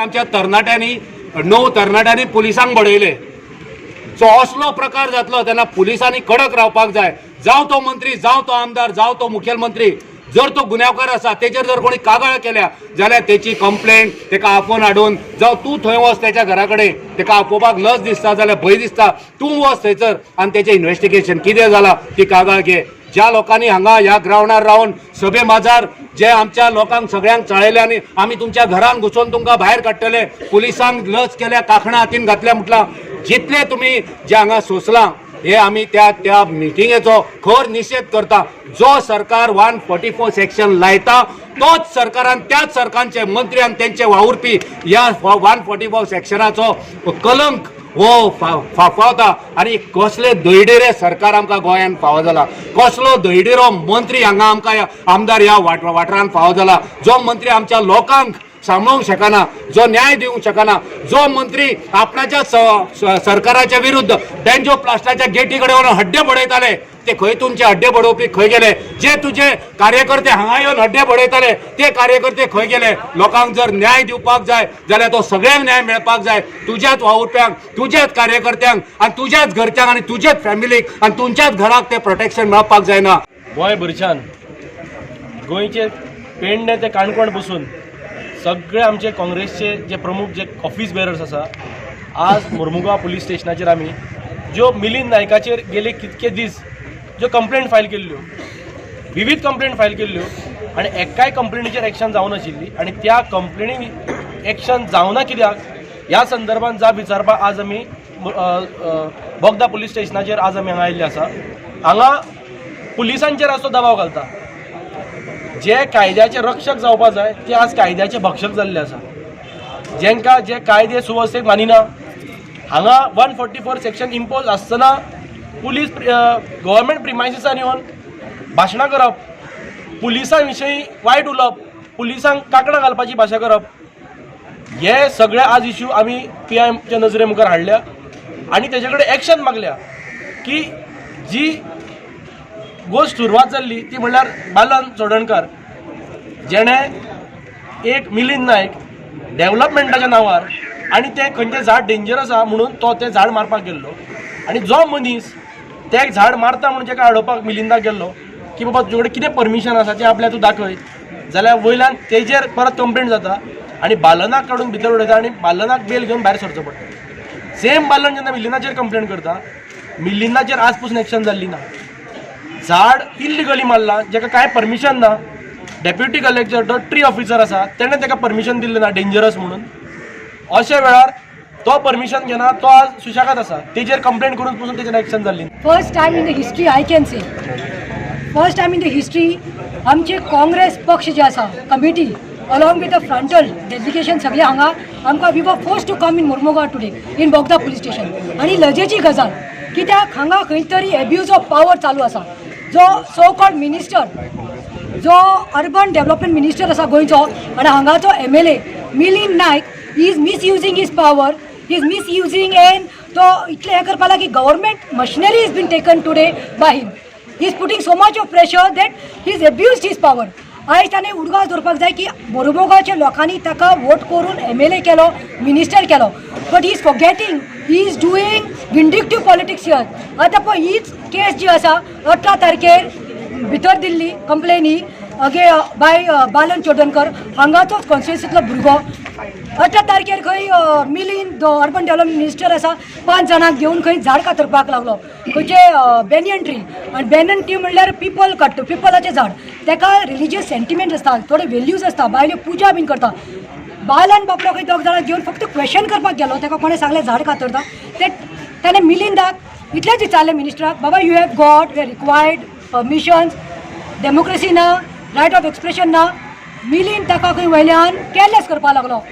आमच्या तरणाट्यांनी, णव तरणाट्यांनी पुलिसांक बडयले. सो असलो प्रकार जातलो तेन्ना पुलिसांनी कडक रावपाक जाय. जावं तो मंत्री, जावं तो आमदार, जावं तो मुखेलमंत्री, जर तो गुन्यांवकार आसा, तेचेर जर कोणी कागाळ केल्या जाल्यार तेची कंप्लेंट तेका आपोवन हाडून, जावं तूं थंय वच तेच्या घरा कडेन, तेका आपोवपाक लज दिसता जाल्यार, भंय दिसता, तूं वच थंयसर आनी तेचें इन्वेस्टिगेशन कितें जाला ती कागाळ घे. ज्या लोकांनी हांगा ह्या ग्रावंडार रावन सभे माजार जे आमच्या लोकांक सगळ्यांक चाळयले आनी आमी तुमच्या घरान घुसोवन तुमकां भायर काडटले, पुलिसांक लज केल्या, कांकणां हातीन घातल्या म्हटलां, जितले तुमी जे हांगा सोंसलां, हे आमी त्या त्या मिटिंगेचो खर निशेध करता. जो सरकार 144 सेक्शन लायता, तोच सरकारान, त्याच सरकारचे मंत्री आनी तेंचे वावुरपी ह्या 144 सेक्शनाचो कलंक हो फाफावता. आनी कसले दळडिरे सरकार आमकां गोंयांत फावो जाला, कसलो दळडिरो मंत्री हांगा आमकां आमदार ह्या वाठारांत फावो जाला, जो मंत्री आमच्या लोकांक सांबाळूंक शकना, जो न्याय दिवंक शकना, जो मंत्री आपणाच्या सरकाराच्या विरुद्ध डॅन्जो प्लास्टाच्या गेटी कडेन वचून हड्डे बडयताले, ते खंय? तुमचे हड्डे बडोवपी खंय गेले? जे तुजे कार्यकर्ते हांगा येवन हड्डे बडयताले, ते कार्यकर्ते खंय गेले? लोकांक जर न्याय दिवपाक जाय जाल्यार तो सगळ्यांक न्याय मेळपाक जाय. तुज्याच वावुरप्यांक, तुज्याच कार्यकर्त्यांक आनी तुज्याच घरच्यांक आनी तुज्याच फॅमिलीक आनी तुमच्याच घराक ते प्रोटेक्शन मेळपाक जायना. गोंयभरच्यान, गोंयचे पेडणे ते काणकोण बसून सगळे आमचे काँग्रेसचे जे प्रमुख, जे ऑफिस बेरर्स आसा, आज मुर्मुगांव पुलीस स्टेशनाचेर आमी ज्यो मिलिंद नायकाचेर गेले कितके दीस ज्यो कंप्लेंट फायल केल्ल्यो, विवीध कंप्लेंट फायल केल्ल्यो आनी एकाय कंप्लेनीचेर एक्शन जावनाशिल्ली आनी त्या कंप्लेनी एक्शन जावना कित्याक, ह्या संदर्भात जाब विचारपाक आज आमी बोगदा पुलीस स्टेशनाचेर आज आमी हांगा आयिल्ले आसा. हांगा पुलिसांचेर आज तो दबाव घालता. जे कायद्याचे रक्षक जावपा जाय, ते आज कायद्याचे भक्षक जाल्ले आसा, जेंका जे कायदे सुवेवस्थेक मानिना. हांगा 144 सेक्शन इम्पोज आसतना पुलीस गव्हर्मेंट प्रिमायसिसान येवन भाशणां करप, पुलिसां विशयी वायट उलोवप, पुलिसांक कांकणां घालपाची भाशा करप, हे सगळे आज इश्यू आमी पी आयच्या नजरे मुखार हाडल्या आनी तेजे कडेन एक्शन मागल्या की जी गोश्ट सुरवात जाल्ली ती म्हणल्यार बालन चोडणकार, जेणे एक मिलिंद नायक डेव्हलपमेंटाच्या नांवार आनी तें खंयचें झाड डेंजर आसा म्हणून तो तें झाड मारपाक गेल्लो आनी जो मनीस तें झाड मारता म्हणून तेका अडोवपाक मिलिंदाक गेल्लो की बाबा तुजे कडेन कितें परमिशन आसा तें आपल्या तूं दाखय, जाल्यार वयल्यान तेजेर परत कंप्लेंट जाता आनी बालनाक काडून भितर उडयता आनी बालनाक बेल घेवन भायर सरचो पडटा. सेम बालन जेन्ना मिलिंदाचेर कंप्लेंट करता, मिलिंदाचेर आज पसून एक्शन जाल्ली ना. झाड इल्लिगली मारला, जेका कांय परमिशन ना. डेप्युटी कलेक्टर जो ट्री ऑफिसर आसा, तेणें ताका परमिशन दिल्लें ना, डेंजरस म्हणून. अशा वेळार तो परमिशन घेना, तो आज सुशेगाद आसा. तेजेर कंप्लेंट करून पसून तेजेर एक्शन जाल्ली ना. First time in the history, I can say, first time in the history, आमचे काँग्रेस पक्ष जे आसा, committee along with the frontal delegation सगळे हांगा आमकां we were forced to come in Mormugao today in Bogda police station. आनी लजेची गजाल, कित्याक हांगा खंय तरी एब्यूज ऑफ पावर चालू आसा. जो सो कॉल्ड मिनिस्टर, जो अर्बन डेव्हलपमेंट मिनिस्टर आसा गोंयचो आनी हांगाचो MLA Milind Naik is misusing his power, is misusing and तो इतलें हें करपा की government machinery is been taken today by him. He is putting so much of pressure that he is abuse his power. आयज ताणें उडगास दवरपाक जाय की मोरमुगांवच्या लोकांनी ताका वोट करून एमएलए केलो, मिनिस्टर केलो, but he is forgetting he is doing vindictive politics here. आतां पळय, हीच केस जी आसा, 18 तारखेर भितर दिल्ली कंप्लेन ही अगे बाय बालन चोडणकर, हांगाचोच कॉन्स्टिट्युन्सीतलो भुरगो. 18 तारखेर खंय मिलिंद जो अर्बन डेव्हलपमेंट मिनिस्टर आसा, पांच जाणांक घेवन खंय झाड कातरपाक लागलो, खंयचे बेनियन ट्री. आनी बेनियन ट्री म्हणल्यार पिपल काडटा, पिपलाचें झाड. ताका रिलिजियस सेंटिमेंट आसता, थोडे वेल्यूज आसता, बायल्यो पुजा बीन करता. बालन बाबडो खंय दोग जाणां घेवन फक्त क्वेश्चन करपाक गेलो. ताका कोणें सांगलें झाड कातरता ते. ताणें मिलिंदाक इतलेंच विचारलें मिनिस्टराक, बाबा, you have got required permissions? Democracy ना, रायट ऑफ एक्सप्रेशन ना. मिलिंद ताका खंय वयल्यान केअरलेस करपाक लागलो,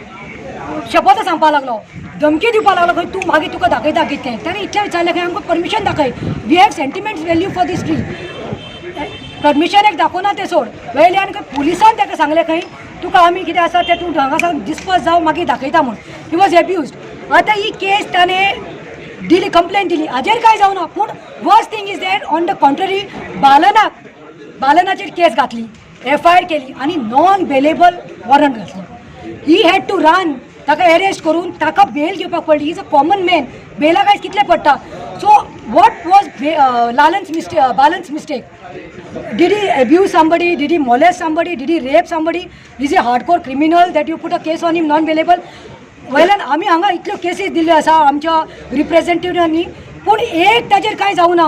शपथ सांगपाक लागलो, धमकी दिवपाक लागलो खंय, तूं मागीर तुका दाखयता कितें. ताणें इतलें विचारलें खंय, आमकां परमिशन दाखय, we have sentiments value for this tree. Permission एक दाखोवना तें सोड, वयल्यान खंय पुलिसान ताका सांगलें खंय, तुका आमी कितें आसा तें तूं हांगा सावन डिस्पर्स जावं, मागीर दाखयता म्हूण. He was abused. आतां ही केस ताणें दिली, कंप्लेन दिली, हाजेर कांय जावना, पूण worst thing is that on the contrary बालनाचेर case घातली, एफआयआर केली आनी नॉन बेलेबल वॉरंट घातलें. He had to run. ताका एरेस्ट करून ताका बेल घेवपाक पडली. Is a common man, बेलाक आयज कितले पडटा. So what was Lalan's mistake, Balan's mistake? Did he abuse somebody? Did he molest somebody? Did he rape somebody? Is he hardcore criminal that you put a case on him non bailable? वयल्यान आमी हांगा इतल्यो cases दिल्ल्यो आसा आमच्या रिप्रेझेंटेटिवांनी, पूण एक ताजेर कांय जावना.